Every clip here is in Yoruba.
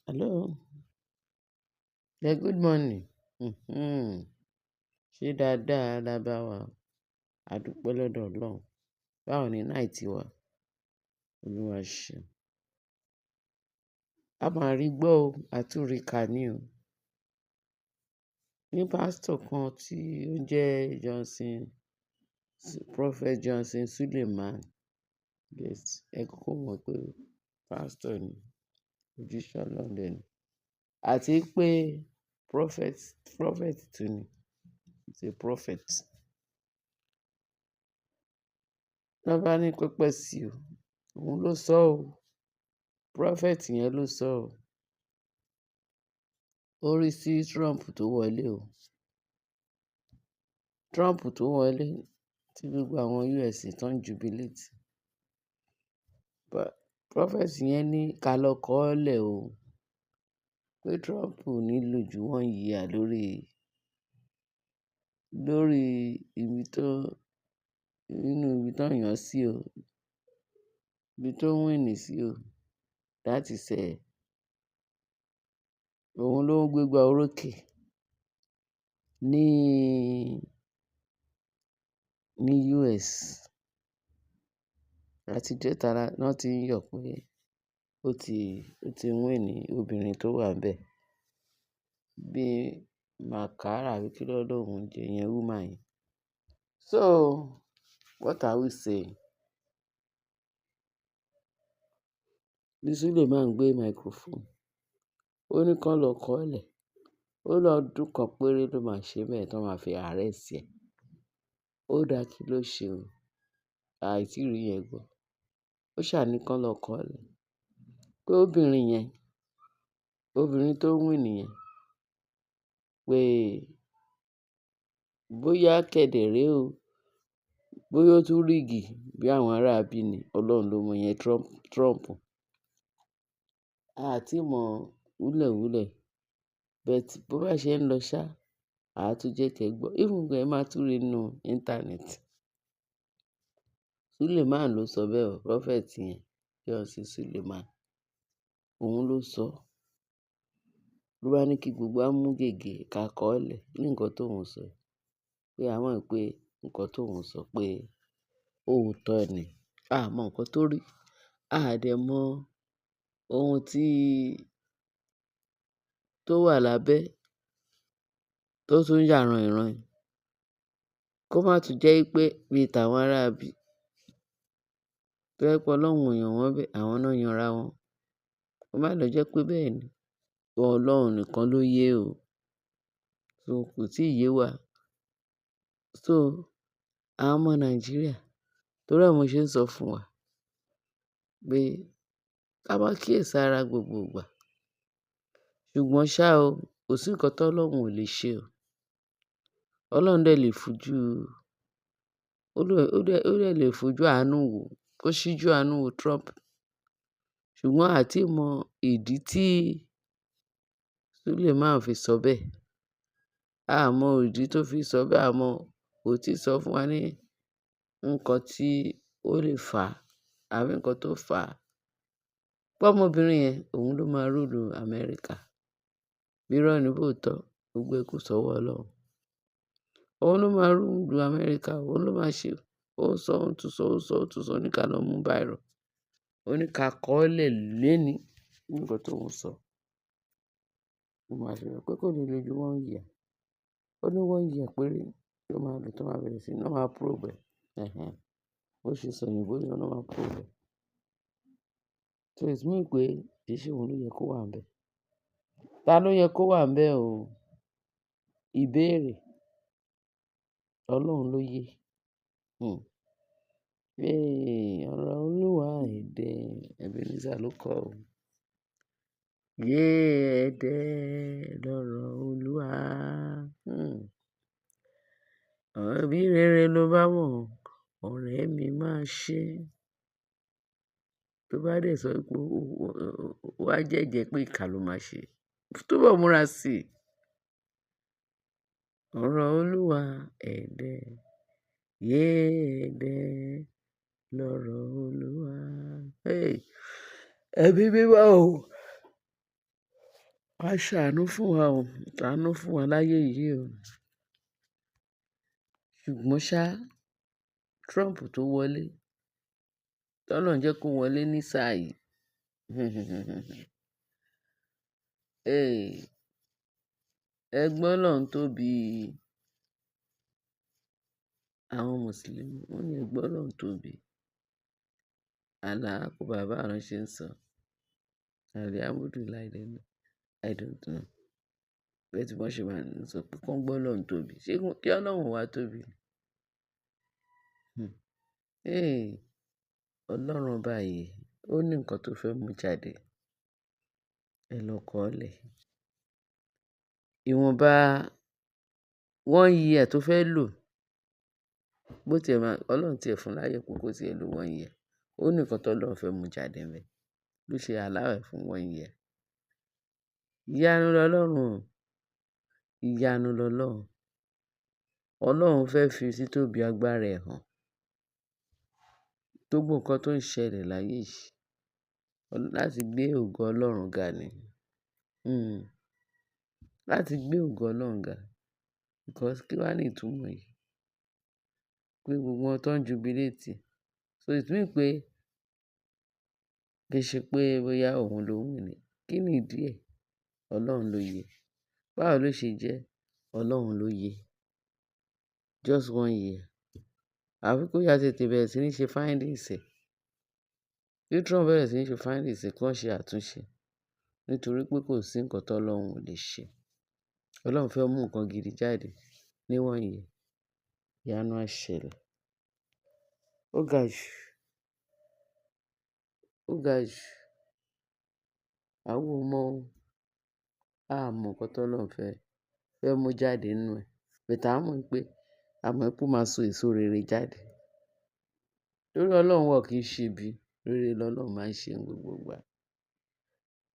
Hello. Yeah, good morning. Mhm. Ṣé dáadáa la bá wa? A dúpẹ́ lọ́dọ̀ Ọlọ́run. Báwo ni night wa? Olúwa ṣeun. A máa rí gbọ́ o, a tún rí kà ní o. Ní pásítọ̀ kan tí ó ń jẹ́ Johnson, Prophet Johnson Suleman. Yes, ẹ kúkú mọ̀ pé pásítọ̀ ni, òjíṣẹ́ Ọlọ́run dẹ̀ ni. Àti pé prophet, prophet tún ni. He's a prophet. Lọ́ bá ní pẹpẹ sí o, òun ló sọ o. Prophet yẹn ló sọ o. Ó rí sí Trump tó wọlé o. Trump tó wọlé tí gbogbo àwọn US tó ń jubilate. But prophet yẹn ní ká lọ kọ́lẹ̀ o. Pé Trump ò ní lò ju 1 year lórí ibi tó, nínú ibi tó yàn sí o. Ibi tó win sí o. That is ẹ̀. Òun ló ń gbégbá orókè ní US. Àti ìjẹta wọ́n ti ń yọ̀ pé ó ti win obìnrin tó wà níbẹ̀. Bí Makara àbí kí ló lóun ń jẹ́ yẹn woman yẹn. So what are we saying? Bí Suleman gbé microphone, ó ní kí wọ́n lọ kọ́lẹ̀. Ó lọ ọdún kan péré ló máa ṣe bẹ́ẹ̀ tí wọ́n máa fi arrest ẹ̀. Ó dá kí ló ṣe o. Àì tí rí yẹn gbọ́. Ó ṣà ní kí wọ́n lọ kọ́lẹ̀. Pé obìnrin yẹn, obìnrin tó win yẹn, pé bóyá kẹ̀dẹ̀ ré o, bóyá ó tún rig bí àwọn ará ibí ni, Ọlọ́run ló mọ̀ yẹn Trump, Trump. A tí mọ̀ wúlẹ̀wúlẹ̀. But bó bá ṣe ń lọ ṣá, a tún jẹ́ kí ẹ gbọ́. Even gan ẹ máa tún rí nínú internet. Suleman ló sọ bẹ́ẹ̀ o, prophet yẹn, Johnson Suleman. Òun ló sọ. Ló bá ní kí gbogbo wa mú gègé ká kọ́lẹ̀ ní nǹkan tó ń sọ. Pé a mọ̀ pé nǹkan tó ń sọ pé òótọ́ ni. A mọ nǹkan tó rí. A dẹ̀ mọ ohun tó wà lábẹ́ tó tún yà ràìnràìn. Kó má tún jẹ́ wípé bí tàwọn ará ibí. Tó jẹ́ pé Ọlọ́run ò yàn wọ́n bẹ́ẹ̀, àwọn náà yanra wọn. Kó má lọ jẹ́ pé bẹ́ẹ̀ ni. Ọlọ́run nìkan ló yé o. So kò tí ì yé wa. So àwọn ọmọ Nàìjíríà, torí ẹ mo ṣe ń sọ fún wa pé ká má kíyèsára gbogbo ìgbà. Ṣùgbọ́n ṣá o, kò sí nǹkan tó Ọlọ́run ò lè ṣe o. Ọlọ́run dẹ̀ lè fojú, ó dẹ̀ lè fojú àánú wò, kó ṣíjú àánú wo Trump. Ṣùgbọ́n a tí mọ ìdí tí Suleman fi sọ bẹ́ẹ̀. A mọ ìdí tó fi sọ bẹ́ẹ̀, a mọ kò tí sọ fún wa ní nǹkan tí ó lè fà àbí nǹkan tó fà á. Pé ọmọbìnrin yẹn, òun ló máa rule Amẹ́ríkà. Bí irọ́ ni bó tọ́, gbogbo ẹ kú sọ́wọ́ Ọlọ́run. Òun ló máa rule Amẹ́ríkà, òun ló máa ṣe. Ó sọ, ó tún sọ, ó sọ, ó tún sọ, ó ní ká lọ mú biro. Ó ní ká kọ́lẹ̀ léni ní nǹkan tó ń sọ. Ó máa ṣe pé kò ní lò ju 1 year. Ó ní 1 year péré ló máa lò tó máa bẹ̀rẹ̀ sí ní máa probe ẹ̀. Ẹ̀hẹn. Bó ṣe sọ òyìnbó yẹn ló máa probe ẹ̀. So it mean pé kì í ṣe òun ló yẹ kó wà níbẹ̀. Ta ló yẹ kó wà níbẹ̀ o? Ìbéèrè. Ọlọ́run ló yé. Ee, ọ̀rọ̀ Olúwa ẹ̀dẹ̀, Ebenezer ló kọ o. Yé ẹ̀dẹ̀ lọ̀rọ̀ Olúwa. Bí rere ló bá mọ̀, ọ̀rẹ́ mi máa ṣe. Tó bá dẹ̀ sọ pé ó wá jẹ́jẹ́ pé ìkà ló máa ṣe, túbọ̀ múra sí i. Ọ̀rọ̀ Olúwa ẹ̀dẹ̀, yé ẹ̀dẹ̀ lọ̀rọ̀ Olúwa. Hey, ẹbí mímọ́ o. Wá ṣàánú fún wa o, ṣàánú fún wa láyé yìí o. Ṣùgbọ́n ṣá, Trump tó wọlé, tọ́lọ́run jẹ́ kó wọlé ní sáà yìí. Hey, ẹ gbọ́ Ọlọ́run tóbi. Àwọn Mùsùlùmí wọ́n ní ẹ gbọ́ Ọlọ́run tóbi. Allah akbar, báwo ná ṣe ń sọ. Alhamdulillah, I don't know. Bẹ́ẹ̀ tí wọ́n ṣe máa ń sọ pé kán gbọ́ Ọlọ́run tóbi. Ṣé kí Ọlọ́run wá tóbi ni? Hey, Ọlọ́run ọba yìí, ó ní nǹkan tó fẹ́ mú jáde. Ẹ lọ kọ́lẹ̀. Ìwọ̀nba one year tó fẹ́ lò, bó tí ẹ máa, Ọlọ́run tí ẹ fún láyè pé kó tí ẹ lò one year. Ó ní nǹkan tó Ọlọ́run fẹ́ mú jáde ńbẹ. Ló ṣe allow ẹ̀ fún one year. Ìyanu lọlọ́run o. Ìyanu lọlọ́run. Ọlọ́run fẹ́ fi títóbi agbára ẹ̀ hàn. Gbogbo nǹkan tó ń ṣẹlẹ̀ láyé yìí, láti gbé ògo Ọlọ́run ga ni. Láti gbé ògo Ọlọ́run ga. Because kí wá ní ìtumọ̀ yìí? Pé gbogbo wọn tó ń jubilate. So it mean pé kì í ṣe pé bóyá òun ló win ni. Kí ni ìdí ẹ̀? Ọlọ́run ló yẹ. Báwo ló ṣe jẹ́? Ọlọ́run ló yẹ. Just one year. Àfi kó yá tètè bẹ̀rẹ̀ sí ní ṣe findings ẹ̀. Kí Trump bẹ̀rẹ̀ sí ní ṣe findings ẹ̀, kí wọ́n ṣe àtúnṣe. Nítorí pé kò sí nǹkan tó Ọlọ́run ò lè ṣe. Ọlọ́run fẹ́ mú nǹkan gidi jáde ní one year. Ìyanu á ṣẹlẹ̀. Ó ga jù. Ó ga jù. Àwa ò mọ̀ o. A mọ̀ nǹkan tó Ọlọ́run fẹ́ mú jáde nínú ẹ̀. But a mọ̀ pé, a mọ̀ pé ó máa so èso rere jáde. Torí Ọlọ́run wa ò kí ń ṣe ibi. Rere lọ́lọ́run máa ń ṣe ní gbogbo ìgbà.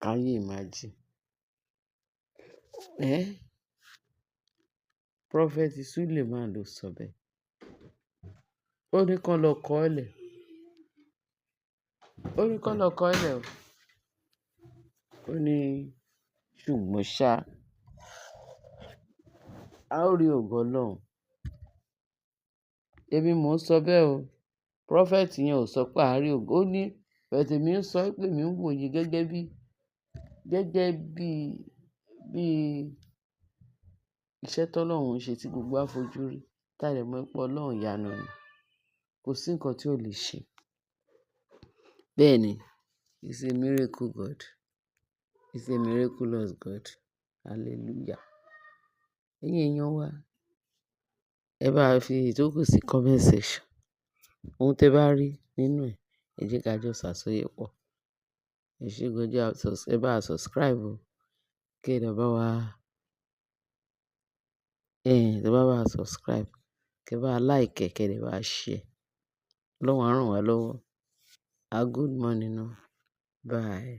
Can you imagine? Eh? Prophet Suleiman ló sọ bẹ́ẹ̀. Ó ní kí wọ́n lọ kọ́lẹ̀. Ó ní kí wọ́n lọ kọ́lẹ̀ o. Ó ní ṣùgbọ́n ṣá, a ó rí ògo Ọlọ́run. Èmi mò ń sọ bẹ́ẹ̀ o. Prophet yẹn ò sọ pé a rí ògo. Ó ní, but èmi ń sọ pé èmi ń wòye gẹ́gẹ́ bí iṣẹ́ tó Ọlọ́run ń ṣe tí gbogbo wa fojú rí. Tá dẹ̀ mọ̀ pé Ọlọ́run ìyanu ni. Kò sí nǹkan tí ò lè ṣe. Bẹ́ẹ̀ ni, he's a miracle God. He's a miraculous God. Hallelujah. Ẹ̀yin èèyàn wa, ẹ bá fi ìtókù sí comment section. Ohun tí ẹ bá rí nínú ẹ̀, ẹ jẹ́ ká jọ ṣàsọyé pọ̀. Ẹ ṣé gan jẹ́, ẹ bá subscribe o. Kí ẹ dẹ̀ bá wa, ẹ bá wa subscribe, kí ẹ bá like ẹ, kí ẹ dẹ̀ bá share. Ọlọ́run á ràn wá lọ́wọ́. A good morning o. Bye.